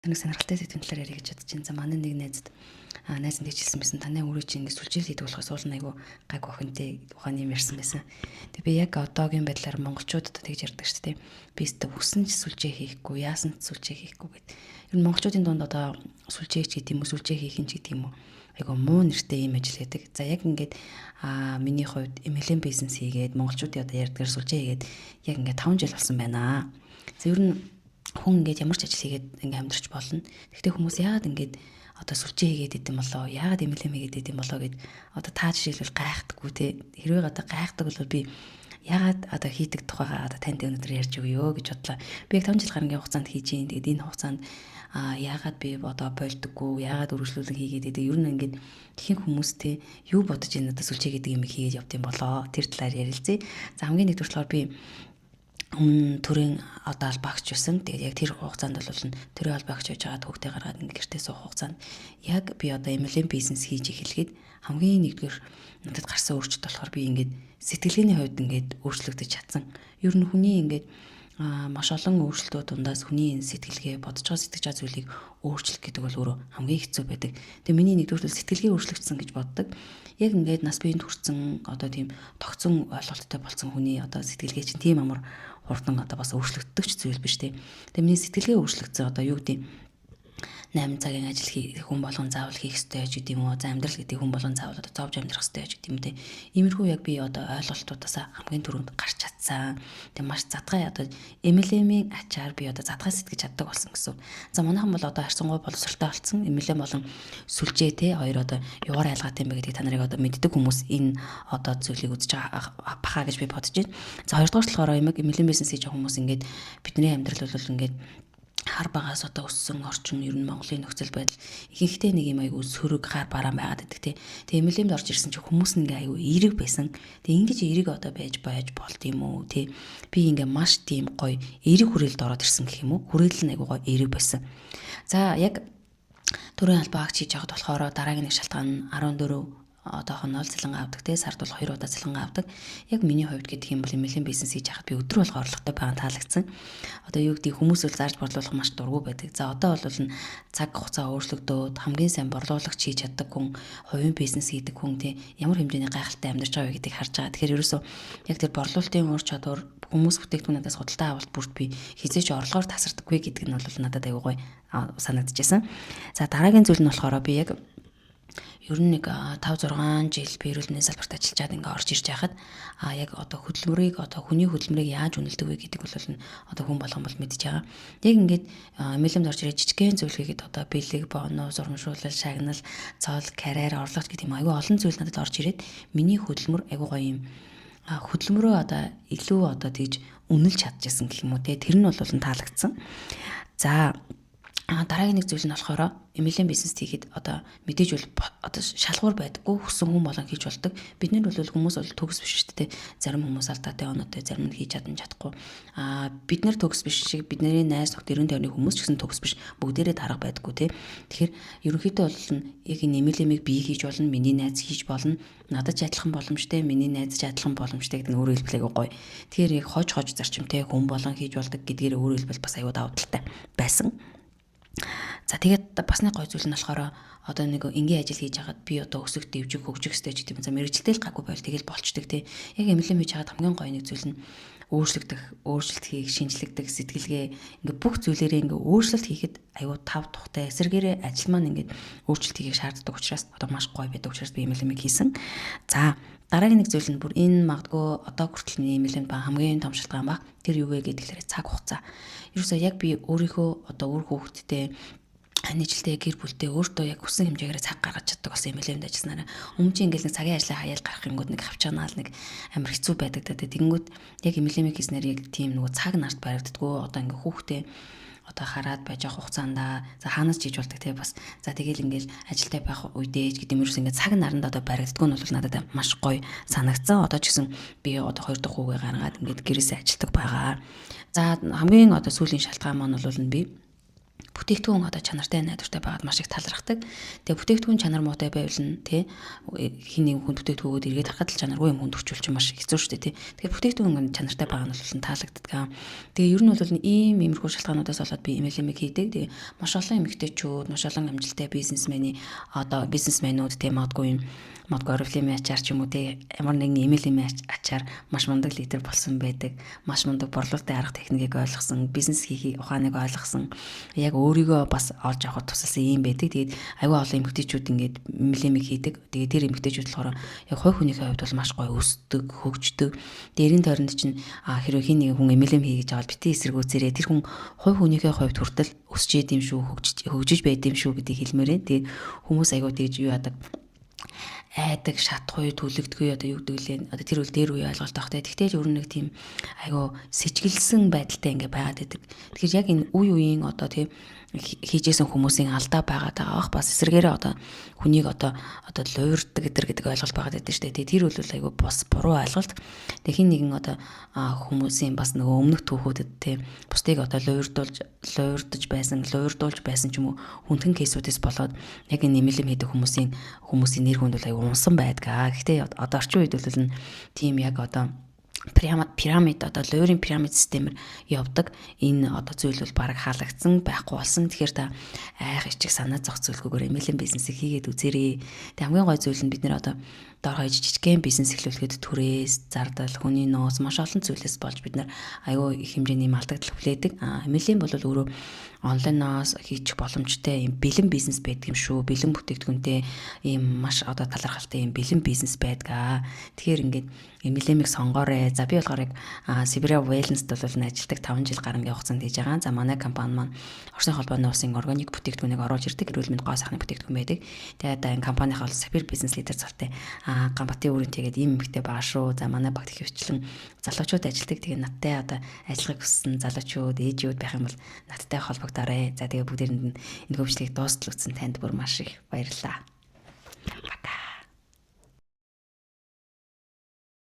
Нэг сонирхолтой сэдвийн талаар ярих гэж бодож байна. За, манай нэг найзад найз нь тэгж хэлсэн байсан. Танай өөрөө чинь ингэ сүлжээл хийдэг болохоос уул нь айгүй гайг охинтэй ухааны юм ярьсан байсан. Тэгээ би яг одоогийн байдлаар монголчуудад тэгж ярьдаг шүү дээ. Би өстө хүссэн ч сүлжээ хийхгүй, яасан ч сүлжээ хийхгүй гэд. Ер нь монголчуудын дунд одоо сүлжээч гэдэг юм уу, сүлжээ хийх юм ч гэдэг юм уу, айгүй муу нэртэй юм ажил гэдэг. За, яг ингээд миний хувьд MLM бизнес хийгээд, монголчуудын одоо ярьдгаар сүлжээ хийгээд яг ингээд 5 жил болсон байна. За, ер нь хүн ингээд ямар ч ажил хийгээд ингээд амьдрч болно. Гэхдээ хүмүүс яагаад ингээд одоо сүлжээ хийгээд идэм болоо, яагаад MLM хийгээд идэм болоо гэд одоо та жишээлбэл гайхдаггүй те. Хэрвээ одоо гайхдаг бол би яагаад одоо хийдэг тухайгаа одоо танд өнөөдөр ярьж өгье гэж бодлоо. Би яг 5 жил гарангийн хугацаанд хийж гин. Тэгээд энэ хугацаанд яагаад би одоо болдоггүй, яагаад үргэлжлүүлэн хийгээд идэг. Ер нь ингээд ихэнх хүмүүстэй юу бодож энэ одоо сүлжээ гэдэг юм хийгээд явд юм болоо. Тэр талаар ярилцъя. За, хамгийн нэгдүгээр болохоор би өмнө төрийн одоо албаагч байсан. Тэгээд яг тэр хугацаанд бол төрийн албаагч байж байгаа хүүхдээ гаргаад ингээ гэртээ суух хугацаанд яг би одоо MLM бизнес хийж эхлэхэд хамгийн нэгдүгээр надад гарсан өөрчлөлт болохоор би ингээд сэтгэлгээний хувьд ингээд өөрчлөгдөж чадсан. Ер нь хүний ингээд маш олон өөрчлөлтүүд дундаас хүний энэ сэтгэлгээ, бодож байгаа, сэтгэж байгаа зүйлийг өөрчлөх гэдэг бол өөрөө хамгийн хэцүү байдаг. Тэгээ миний нэгдүгээр бол сэтгэлгээ өөрчлөгдсөн гэж боддог. Яг ингээд нас биеинд хүрсэн, одоо тийм тогтсон ойлголттой болсон хүний одоо сэтгэлгээ чинь тийм амар хурдан одоо бас өөрчлөгддөг ч зүйл биш тийм. Тэгээ миний сэтгэлгээ өөрчлөгдсөн. Одоо юу гэдэг, 8 цагийн ажил хийх хүн болгон заавал хийх ёстой ч гэдэг юм уу. За, амьдрал гэдэг хүн болгон заавал одоо зовж амьдрах ёстой ч гэдэг юм те. Иймэрхүү яг би одоо ойлголтуудаас хамгийн түрүүнд гарч чадсан. Тэгээ маш задгай одоо MLM-ийн ачаар би одоо задгай сэтгэж чаддаг болсон гэсэн. За, манайхан бол одоо харьцангуй боловсралтай болсон. MLM болон сүлжээ те хоёр одоо юугаар ялгаатай юм бэ гэдгийг та нарыг одоо мэддэг хүмүүс энэ одоо зүйлийг үзэж байгаа баха гэж би бодож байна. За, хоёрдугаар болохоор MLM бизнес хийж байгаа хүмүүс ингээд бидний амьдрал бол ингээд хар багаас одоо өссөн орчин, ер нь Монголын нөхцөл байдал ихэнхдээ нэг юм айгүй сөрөг хар бараан байгаад байдаг те. Тэгээ MLM-д орж ирсэн чинь хүмүүс нь ингээ айгүй эерэг байсан. Тэгээ ингэж эерэг одоо байж байж болт юм уу те. Би ингээ маш тийм гоё эерэг хүрээлэлд ороод ирсэн гэх юм уу. Хүрээлэл нь айгүй гоё эерэг байсан. За, яг төрийн албаа агч хийж явахад болохоор дараагийн нэг шалтгаан нь 14 одоохоноо цалингаа авдаг те, сард бол 2 удаа цалингаа авдаг. Яг миний хувьд гэдэг юм бол MLM бизнес хийж байхад би өдөр болго орлоготой байгаа таалагдсан. Одоо юу гэдэг, хүмүүс бол зарж борлуулах маш дургүй байдаг. За, одоо бол нь цаг хугацаа өөрчлөгдөөд хамгийн сайн борлуулагч хийж чаддаг хүн, хувийн бизнес хийдэг хүн те ямар хэмжээний гайхалтай амьдарч байгаа вэ гэдгийг харж байгаа. Тэгэхээр ерөөсөө яг тэр борлуулалтын ур чадвар, хүмүүс бүтээгдэхүүнээс худалдаа авалт бүрт би хизээч орлогоор тасардаггүй гэдэг нь бол надад аягүй гоё санагдчихсан. За, дараагийн зүйл нь болохоор би яг ер нь нэг 5 6 жил би эрүүл мэндийн салбарт ажиллаж ингээ орж ирж байхад яг одоо хөдөлмөрийг, одоо хүний хөдөлмөрийг яаж үнэлдэг вэ гэдэг бол одоо хүн болгон бол мэдж байгаа. Яг ингээд MLM-д орж ирээд жижигхэн зүйл хийгээд одоо бэлэг, бонус, урамшуулал, шагнал, цол, карьер, орлого гэдэг юм айгүй олон зүйл надад орж ирээд миний хөдөлмөр айгүй гоё юм хөдөлмөрөө одоо илүү одоо тэгж үнэлж чадчихсан гэх юм уу те, тэр нь бол таалагдсан. За, дараагийн нэг зүйл нь болохоор MLM бизнес хийхэд одоо мэдээж бол одоо шалгуур байдаггүй, хүссэн хүн болон хийж болдог. Бид нар бол хүмүүс бол төгс биш шүү дээ. Зарим хүмүүс алдаатай, оноотой, зарим нь хийж чадан чадахгүй. Бид нар төгс биш шиг бидний найз нөхд, эргэн тойрны хүмүүс ч гэсэн төгс биш. Бүгдээрээ дарга байдаггүй те. Тэгэхээр ерөнхийдөө бол яг энэ MLM-ийг би хийж болно, миний найз хийж болно. Надад ч адилхан боломжтой, миний найз ч адилхан боломжтой гэдэг нь өөрөөр хэлбэл айгүй гоё. Тэгэхээр яг хож хож зарчимтай хүн болон хийж болдог гэдгээр өөрөөр хэлбэл бас аюу давуу талтай байсан. За, тэгээд бас нэг гой зүйл нь болохоор одоо нэг энгийн ажил хийж хагаад би одоо өсөх, дэвжих, хөгжих ёстой гэдэг юм. За, мэргэжилтэй л гайгүй байл тэгэл болчдөг тий. Яг MLM хийж хагаад хамгийн гоё нэг зүйл нь өөрчлөгдөх, өөрчлөлт хийх, шинжлэгдэх сэтгэлгээ, ингээ бүх зүйлээрээ ингээ өөрчлөлт хийхэд аюу тав тухтай, эсэргээрээ ажил маань ингээд өөрчлөлт хийхийг шаарддаг учраас одоо маш гоё байдаг учраас би MLM-ийг хийсэн. За, дараагийн нэг зүйл нь бүр энэ магадгүй одоо хүртэл миний MLM ба хамгийн том шалтгаан ба. Тэр юу вэ гэхээр цаг хугацаа. Ерөөсөө яг би өөрийнхөө одоо үр хүүхэдтэй, нийтлэлтэй, гэр бүлтэй өөртөө яг хүссэн хэмжээгээр цаг гаргаж чаддаг болсон MLM-д ажилласанараа. Өмнө чинь ингээл нэг цагийн ажлаа хаяал гарах юмгууд нэг хавчаанаал нэг амар хэцүү байдаг та. Тэгэнгүүт яг MLM-ийг хийснээр яг тийм нөгөө цаг нарт баригддаггүй. Одоо ингээ хүүхдээ одоо хараад байж байгаа хугацаанд за хаанаас ч хийж болдог те бас. За, тэгэл ингээл ажилтай байх үедээ ч гэдэг юм, ерөөс ингээд цаг наранд одоо баригддаггүй нь бол надад маш гоё санагдсан. Одоо ч гэсэн би одоо хоёр дахь хүүгээ гаргаад ингээд гэрээсээ ажилтдаг байгаа. За, хамгийн одоо сүүлийн шалтгаан маань бол би Бүтээгдэхүүн одоо чанартай, найдвартай байгаад маш их талархдаг. Тэгээ бүтээгдэхүүн чанар муутай байвал нь тий хин нэг хүн бүтээгдэхүүгүүд эргээд харахад л чанаргүй юм хүнд өгчүүл чинь маш хэцүү шүү дээ тий. Тэгэхээр бүтээгдэхүүн чанартай байгаа нь бол таалагддаг. Тэгээ ер нь бол ийм иймэрхүү шалтгаануудаас болоод би MLM-ийг хийдэг. Тэгээ маш олон эмэгтэйчүүд, маш олон амжилттай бизнесмений одоо бизнесмэнүүд тий магадгүй юм магадгүй Oriflame ачаар ч юм уу те ямар нэгэн MLM ачаар маш мундаг лидер болсон байдаг. Маш мундаг борлуулалтын арга техникийг ойлгосон, бизнес хийхийг ухааныг ойлгосон. Яг өөрийгөө бас олж авахд тусалсан юм байдаг. Тэгээд аюу олон эмэгтэйчүүд ингээд MLM-ийг хийдэг. Тэгээд тэр эмэгтэйчүүд болохоор яг хувь хүнийхээ хувьд бол маш гоё өсдөг, хөгждөг. Тэгээд эрийн тойронд чинь хэрвээ хин нэгэн хүн MLM хий гэж авал битгий эсэргүүцээрээ, тэр хүн хувь хүнийхээ хувьд хүртэл өсч идэм шүү, хөгжиж байд юм шүү гэдгийг хэлмээр байна. Тэгээд хүмүүс аягүй тэгж юу яадаг, айдаг, шатахгүй, түлэгдэхгүй, одоо юу гэдэг лээ. Одоо тэр үл дээр үе ойлголт авах те. Тэгтэл өөр нэг тийм айгу сэжиглэсэн байдалтай ингээ байгаад байдаг. Тэгэхээр яг энэ үе үеийн одоо тийм хийжсэн хүмүүсийн алдаа байгаад байгаа бах, бас эсрэгээрээ одоо хүнийг одоо луйрдаг гэдэг ойлголт байгаад байдаг шүү дээ. Тэр бол айгу бус буруу ойлголт. Тэгээ хин нэгэн одоо хүмүүсийн бас нөгөө өмнөх түүхүүдэд те бусдыг одоо луйрдуулж луйрдаж байсан, луйрдуулж байсан ч юм уу хүндхэн case үүдээс болоод яг энэ MLM хийдэг хүмүүсийн нэр хүнд бол айгу унсан байдгаа. Гэхдээ одоо орчин үед бол тийм яг одоо пирамид, одоо луйрын пирамид системээр явдаг энэ одоо зүйл бол бараг халагдсан, байхгүй болсон. Тэгэхээр та айх ичих санаа зовх зүйлгүйгээр MLM бизнесийг хийгээд үзээрэй. Тэг хамгийн гой зүйл нь бид нэр одоо дор хаяж жижигхэн бизнес эхлүүлэхэд түрээс, зардал, хүний нөөц, маш олон зүйлээс болж бид нар аюу их хэмжээний алдагдал хүлээдэг. А MLM бол өөрөө онлайноос хийчих боломжтой юм бэлэн бизнес байдаг юм шүү. Бэлэн бүтээгдэхүүнтэй ийм маш одоо талархалтай юм бэлэн бизнес байдаг. Тэгэхээр ингээд MLM-ийг сонгоорой. За, би болохоор яг Sibira Wellness-д бол ажилладаг, 5 жил гарангийн хугацаанд хийж байгаа. За, манай компани маань Оросын холбооны улсын органик бүтээгдэхүүнийг оруулж ирдэг. Эрүүл мэнд гоо сайхны бүтээгдэхүүн байдаг. Тэгээд одоо энэ компанийнхаа бол Sapphire Business Leader цолтой Ганбатын өрөөнд тэгээд ийм эмэгтэй байгаа шүү. За, манай багт их хвчлэн залуучууд ажилладаг. Тэгээ надтай одоо ажиллахыг хүссэн залуучууд, ээжүүд байх юм бол надтай холбогдоорой. За, тэгээ бүгдээрэнд нь энэ хөвчлийг дуустал үзсэн танд бүр маш их баярлалаа.